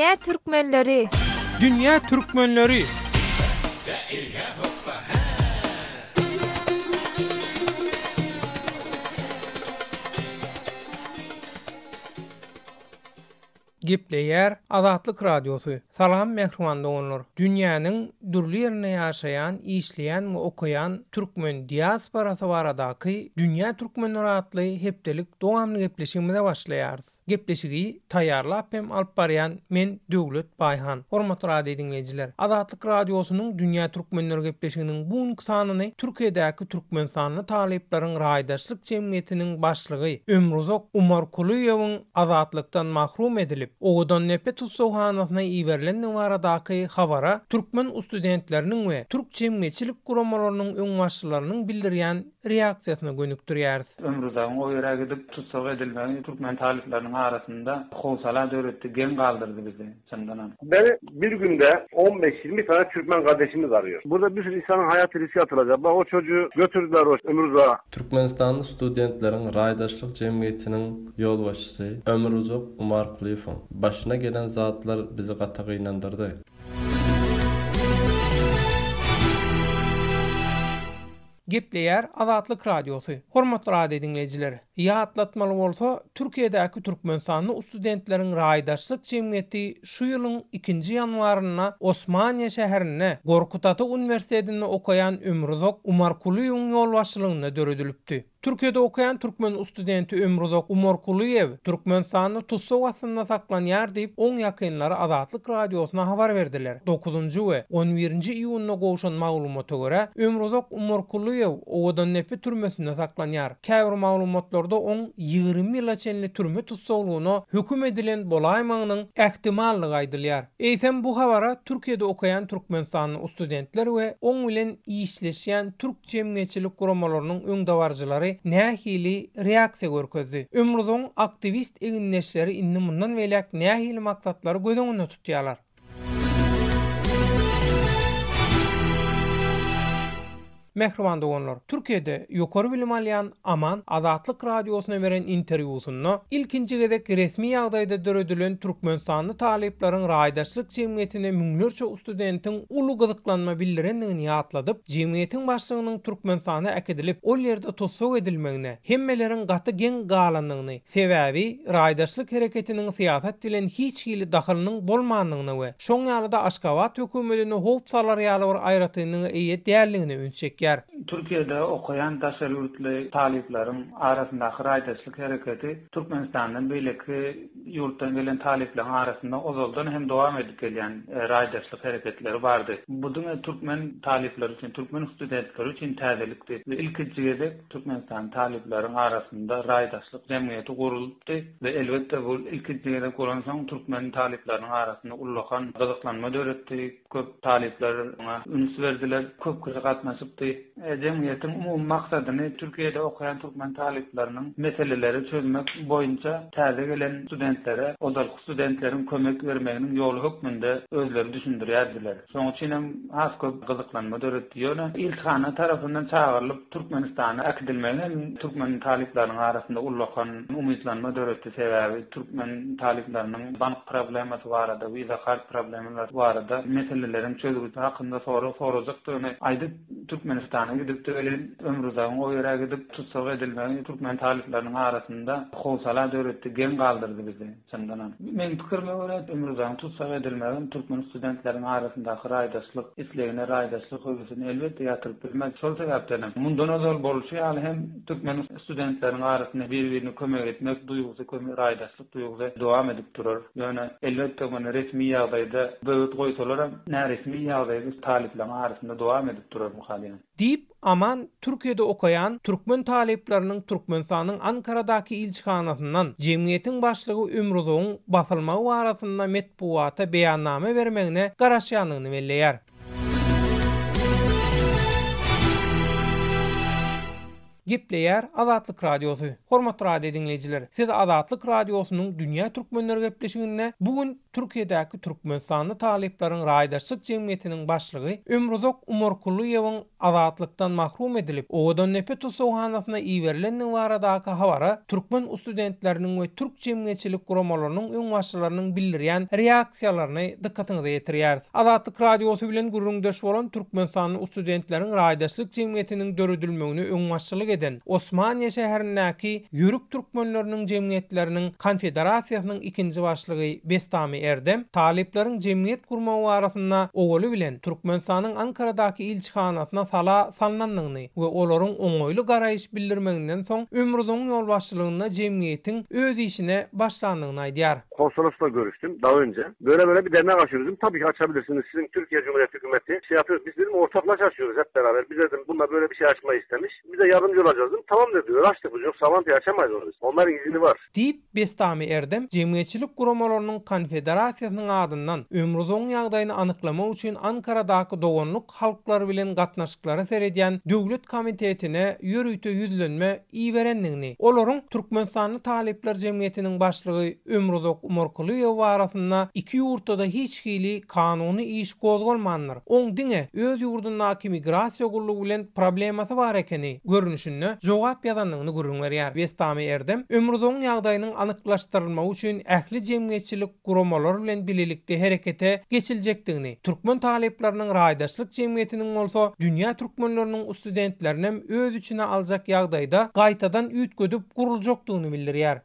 Dünýä türkmenleri! Dünýä türkmenleri! Gepleýär Azatlyk Radiosy. Salam mähriban doganlar! Dünýäniň dürli ýerinde ýaşaýan, işleýän we okaýan türkmen diasporasy baradaky Dünýä türkmenleri atly hepdelik dowamly gepleşigimize başlaýarys. Gepleşigi taýýarlap hem alyp barýan men Döwlet Baýhan. Hormatly radio diňleýjiler! Azatlyk Radiosynyň Dünýä Türkmenleri gepleşiginiň bu günki sanyny Türkiýedäki türkmenistanly talyplaryň raýdaşlyk jemgyýetiniň başlygy Ömruzak Umarkulyýewiň azatlykdan mahrum edilip, Owadandepe tussaghanasyna iberilendigi baradaky habara türkmen ustudentleriniň we türk jemgyýetçilik guramalarynyň öňbaşçylarynyň bildirýän reaksiýasyna gönükdirýäris. Ömrüzagyň o ýere gidip tussag edilmegi türkmen talyplarynyň arasynda howsala döretdi, geň galdyrdy bizi çyndanam. Beni bir günde on beş, ýigrimi tane türkmen kardeşimiz arıyor. Burada bir sürü insanın hayatı riske atılacak. Bak o çocuğu götürdüler o Ömrüzağa. Türkmenistanly studentleriň raýdaşlyk jemgyýetiniň ýolbaşçysy Ömüruzak Umarkulyýewiň başyna gelen zatlar bizi gaty gynandyrdy. Gepleýär Azatlyk Radiosy. Hormatly radio diňleýjiler! Ýatlatmaly bolsa, Türkiýedäki türkmenistanly ustudentleriň raýdaşlyk jemgyýeti şu ýylyň ikinji ýanwarynda Osmaniýe şäherinde Gorkut Ata uniwersitetinde okaýan Ömruzak Umarkulyýewiň ýolbaşçylygynda döredilipdi. Türkiýede okaýan türkmen ustudenti Ömruzak Umarkulyýew Türkmenistanda tussag astynda saklanýar diýip, oň ýakynlary Azatlyk Radiosyna habar berdiler. Dokuzynjy we on birinji iýunda gowşan maglumata görä, Ömruzak Umarkulyýew Owadandepe türmesinde saklanýar. Käbir maglumatlarda oň 20 ýyla çenli türme tussaglygyna höküm edilen bolaýmagynyň ähtimallygy aýdylýar. Eýsem bu habara Türkiýede okaýan türkmenistanly studentler we oň bilen işleşýän türk jemgyýetçilik guramalarynyň öňdebaryjylary nähili reaksiýa görkezdi? Ömrüzoň aktiwist egindeşleri indi mundan beýläk nähili maksatlary göz öňünde tutýarlar? Mähriban doganlar, Türkiýede ýokary bilim alýan Aman Azatlyk Radiosyna beren interwýusynda ilkinji gezek resmi ýagdaýda döredilen türkmenistanly talyplaryň raýdaşlyk jemgyýetine müňlerçe studentiň uly gyzyklanma bildirendigini ýatladyp, jemgyýetiň başlygynyň Türkmenistana äkidilip, ol ýerde tussag edilmegine hemmeleriň gaty geň galandygyny, sebäbi raýdaşlyk hereketiniň syýasat bilen hiç hili dahylynyň bolmandygyna we şoň ýaly-da Aşgabat hökümetine howp salar ýaly bir aýratynlyga eýe däldigine üns çekýär. Türkiýede okaýan daşary ýurtly talyplaryň arasyndaky raýdaşlyk hereketi Türkmenistandan beýleki ýurtdan gelen talyplaryň arasynda ozaldan hem dowam edip gelýän raýdaşlyk hereketleri bardy. Bu diňe türkmen talyplary üçin, türkmen studentleri üçin täzelikdi we ilkinji gezek Türkmenistanyň talyplaryň arasynda raýdaşlyk jemgyýeti gurulypdy we elbetde bu ilkinji gezek bolansoň türkmen talyplarynyň arasynda ullakan gyzyklanma döretdi. Köp talyplar oňa üns berdiler, köp kişi gatnaşypdy. Jemgyýetiň umumy maksadyny Türkiýede okaýan türkmen talyplarynyň meseleleri çözmek boýunça täze gelen studentlere ozalky studentleriň kömek bermeginiň ýoly hökmünde özleri düşündirýärdiler. Şonuň üçin hem has köp gyzyklanma döretdi. Ýöne ilçihana tarapyndan çagyrylyp Türkmenistana äkidilmegi hem türkmen talyplarynyň arasynda ullakan umytlanma döretdi. Sebäbi türkmen talyplarynyň bank problemasy barada, wiza kart problemalary barada meseleleriň çözgüdi hakynda sorag sorajakdygyny aýdyp, Türkmenistana gidipdi welin, Ömrüzagyň o ýere gidip tussag edilmegi türkmen talyplarynyň arasynda howsala döretdi, geň galdyrdy bizi çyndanam. Meň pikirime görä, Ömrüzagyň tussag edilmegem türkmen studentleriniň arasyndaky raýdaşlyk islegini, raýdaşlyk höwesini elbetde ýatyryp bilmez. Şol sebäpdenem, mundan ozal bolşy ýaly hem türkmen studentleriniň arasynda bir-birine kömek etmek duýgusy, raýdaşlyk duýgusy dowam edip durar. Ýöne, elbetde, muny resmi ýagdaýda böwet goýsalaram, näresmi ýagdaýda talyplaryň arasynda dowam edip durar bu halýan. Diýip, Aman Türkiýede okaýan türkmen talyplarynyň Türkmenistanyň Ankaradaky ilçihanasyndan jemgyýetiň başlygy Ömrüzowyň basylmagy barasynda metbugata beýannama bermegine garaşýandygyny belleýär. Gepleýär Azatlyk Radiosy. Hormatly radio diňleýjiler, siz Azatlyk Radiosynyň Dünýä Türkmenleri gepleşiginde bu gün. Türkiýedäki türkmenistanly talyplaryň raýdaşlyk jemgyýetiniň başlygy Ömruzak Umarkulyýewiň azatlykdan mahrum edilip, Owadandepe tussaghanasyna iberilendigi baradaky habara türkmen ustudentleriniň we türk jemgyýetçilik guramalarynyň öňbaşçylarynyň bildirýän reaksiýalaryny dykgatyňyza ýetirýäris. Azatlyk Radiosy bilen gürrüňdeş bolan türkmenistanly ustudentleriň raýdaşlyk jemgyýetiniň döredilmegine öňbaşçylyk eden Osmaniýe şäherindäki Ýörük türkmenleriniň jemgyýetleriniň konfederasiýasynyň ikinji başlygy Bestami Erdem talyplaryň jemgyýet gurmagy barasynda owaly bilen Türkmenistanyň Ankaradaky ilçihanasyna sala salnandygyny we olaryň oňaýly garaýyş bildirmeginden soň Ömrüzuň ýolbaşçylygynda jemgyýetiň öz işine başlandygyny aýdýar. Konsolosla görüşdim daha önce. Böyle böyle bir dernek açıyoruz dedim. Tabii ki açabilirsiniz. Sizin Türkiye Cumhuriyeti hükümeti şey yapıyoruz. Biz dedim ortaklaş açıyoruz hep beraber. Biz dedim bununla böyle bir şey açmayı istemiş. Biz de yardımcı olacağız dedim. Tamam dedi. Öyle açtık biz. Yoksa Avanti açamayız onu biz. Onların izni var. Diýip, Bestami Erdem Jemgyýetçilik guramalarynyň konfederasiýasynyň adyndan Ömrüzogyň ýagdaýyny anyklamak üçin Ankaradaky doganlyk halklar bilen gatnaşyklara seredýän döwlet komitetine ýörite ýüzlenme iberendigini, olaryň Türkmenistanly talyplar jemgyýetiniň başlygy Ömruzok Umarkulyýew barasynda iki ýurtda-da hiç hili kanuny iş gozgalmandyr, oň diňe öz ýurdundaky migrasiýa gullugy bilen problemasy bar ekeni görnüşinde jogap ýazandygyny gürrüň berýär. Bestami Erdem Ömrüzogyň ýagdaýynyň anyklaşdyrylmagy üçin ähli jemgyýetçilik guramalar bilen bilelikde herekete geçiljekdigini, türkmen talyplarynyň raýdaşlyk jemgyýetiniň bolsa dünýä türkmenleriniň studentlerinem öz içine aljak ýagdaýda gaýtadan üýtgedip guruljakdygyny bildirýär.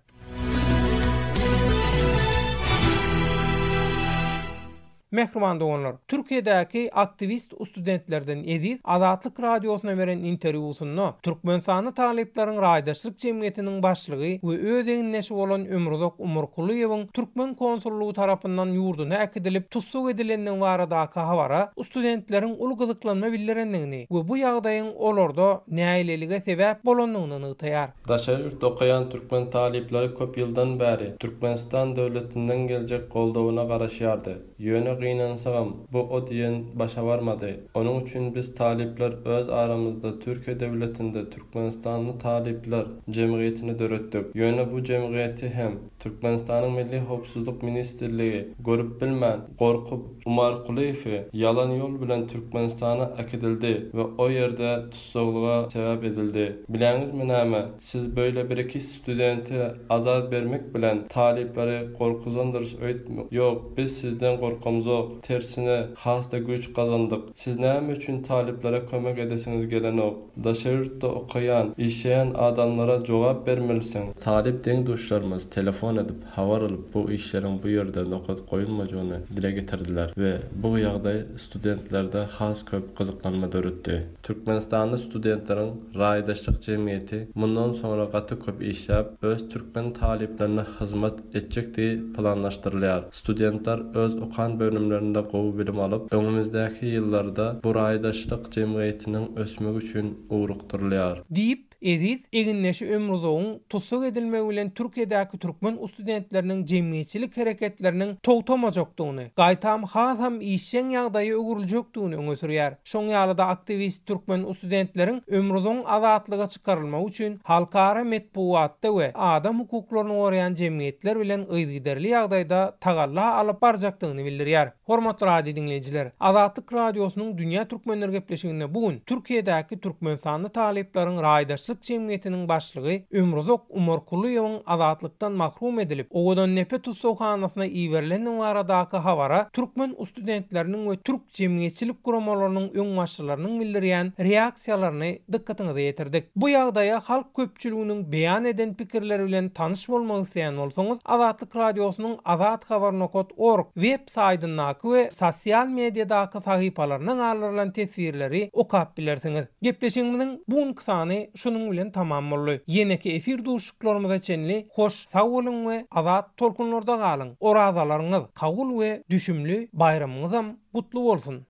Mähriban doganlar! Türkiýedäki aktiwist ustudentlerden Eziz Azatlyk Radiosyna beren interwýusynda Türkmenistanly talyplaryň raýdaşlyk jemgyýetiniň başlygy we öz egindeşi bolan Ömruzak Umarkulyýewiň türkmen konsullygy tarapyndan ýurduna äkidilip tussag edilendigi baradaky habara studentleriň uly gyzyklanma bildirendigini we bu ýagdaýyň olarda nägilelige sebäp bolandygyny nygtaýar. Daşary ýurtda okaýan türkmen talyplary köp ýyldan bäri Türkmenistan döwletinden geljek goldawyna garaşýardy. Ýöne gynansagam, bu o diýen başa barmady. Onuň üçin biz talyplar öz aramyzda Türkiýe döwletinde Türkmenistanly talyplar jemgyýetini döretdik. Ýöne bu jemgyýeti hem Türkmenistanyň Milli howpsuzlyk ministrligi görüp bilmän, gorkup, Umar Kulyýewi ýalan ýol bilen Türkmenistana äkidildi we o ýerde tussaglyga sebäp edildi. Bileňizmi näme, siz beýle biriki studente azar bermek bilen talyplary gorkuzandyrys öýtm ýok, biz sizden gorkamzok, tersine, has-da güýç gazandyk. Siz näme üçin talyplara kömek edesiňiz gelenok? Daşary ýurtda okaýan, işleýän adamlara jogap bermelisiň. Talyp deň-duşlarymyz telefon edip, habar alyp, bu işleriň bu ýerde nokat goýulmajagyny dile getirdiler we bu ýagdaý studentlerde has köp gyzyklanma döretdi. Türkmenistanly studentleriň raýdaşlyk jemgyýeti mundan soňra gaty köp işläp, öz türkmen talyplaryna hyzmat etjekdigi planlaşdyrylýar. Studentler öz okan bölümlerinde gowy bilim alyp, öňümizdäki ýyllarda bu raýdaşlyk jemgyýetiniň ösmegi üçin ugrukdyrylýar. Diýip, Eziz egindeşi Ömrüzogyň tussag edilmegi bilen Türkiýedäki türkmen ustudentleriniň jemgyýetçilik hereketleriniň togtamajakdygyny, gaýtam hasam işjeň ýagdaýa öwrüljekdigini öňe sürýär. Şoň ýaly-da aktiwist türkmen ustudentleriň Ömrüzogyň azatlyga çykarylmagy üçin halkara metbugatda we adam hukuklaryny goraýan jemgyýetler bilen yzygiderli ýagdaýda tagalla alyp barjakdygyny bildirýär. Hormatly radio diňleýjiler! Azatlyk Radiosynyň Dünýä Türkmenleri gepleşiginde bu gün Türkiýedäki türkmenistanly talyplaryň raýdaşlyk jemgyýetiniň başlygy Ömruzak Umarkulyýewiň azatlykdan mahrum edilip, Owadandepe tussaghanasyna iberilendigi baradaky habara türkmen ustudentleriniň we türk jemgyýetçilik guramalarynyň öňbaşçylarynyň bildirýän reaksiýalaryny dykgatyňyza ýetirdik. Bu ýagdaýa halk köpçüliginiň beýan eden pikirleri bilen tanyş bolmak isleýän bolsaňyz, Azatlyk Radiosynyň azathabar nokat org web saýtyndaky we sosial mediadaky sahypalaryna galdyrylan teswirleri okap bilersiňiz. Gepleşigimiziň bu günki sany şunuň bilen tamam boldy. Ýeneki efir duşuşyklarymyza çenli hoş sag boluň we azat tolkunlarda galyň! Orazalaryňyz kabul we düşümli baýramyňyzam gutly bolsun!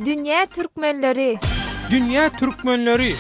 Dünýä türkmenleri! Dünýä türkmenleri!